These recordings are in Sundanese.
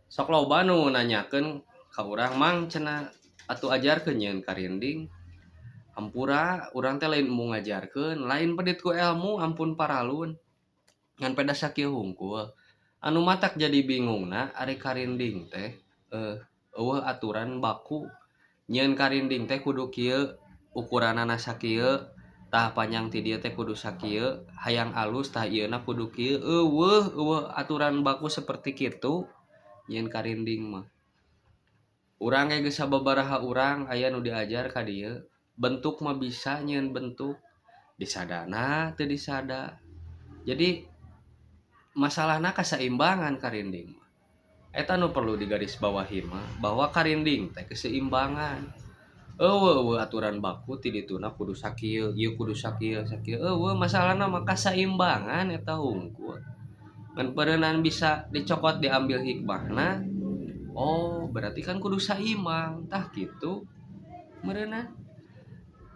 Sok loba nu nanyakeun ka urang, "Mang," cenah, "atuh ajarkeun nyieun karinding." Hampura urang teh lain embung ngajarkeun, lain pedit ku elmu, ampun paralun. Ngan peda sakieu hungkul. Anu matak jadi bingungna ari karinding teh eueuh aturan baku. Nyieun karinding teh kudu kieu, ukuranana sakieu, tah panjang ti dieu teh kudu sakieu, hayang alus tah ieuna kudu kieu, eueuh eueuh aturan baku seperti kitu nyieun karinding mah. Urang ge geus sababaraha urang aya nu diajar ka dieu, bentuk mah bisa nyieun bentuk, disadana teu disada. Jadi masalahna kasaimbangan karinding mah. Eta nu perlu digarisbawahi mah bahwa karinding teh keseimbangan. Eueuh eueuh aturan baku ti dituna kudu sakieu, ieu kudu sakieu sakieu, eueuh masalahna mah kasaimbangan eta hungkul. Ngan beureunan bisa dicokot diambil hikmahna, oh berarti kan kudu saimbang, tah kitu meureunan.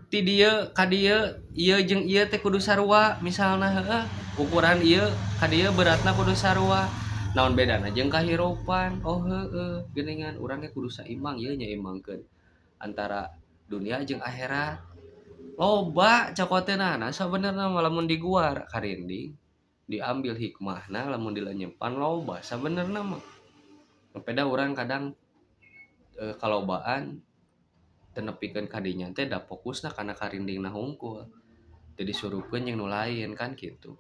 Ti dieu ka dieu, ieu jeung ieu teh kudu sarua misalna heueuh, ukuran ieu ka dieu beratna kudu sarua. Naon bedana jeung kahirupan, oh heueuh geuningan urang ge kudu saimbang ieu nyaimbangkeun antara dunia jeung akhirat. Loba cokoteunana sabenerna mah lamun diguar karinding, diambil hikmahna lamun dilenyepan loba sabenerna mah. Peda urang kadang kalobaan teu nepikeun ka dinya teh da fokusna kana karindingna hungkul. Teu disurupkeun jeung nu lain kan kitu.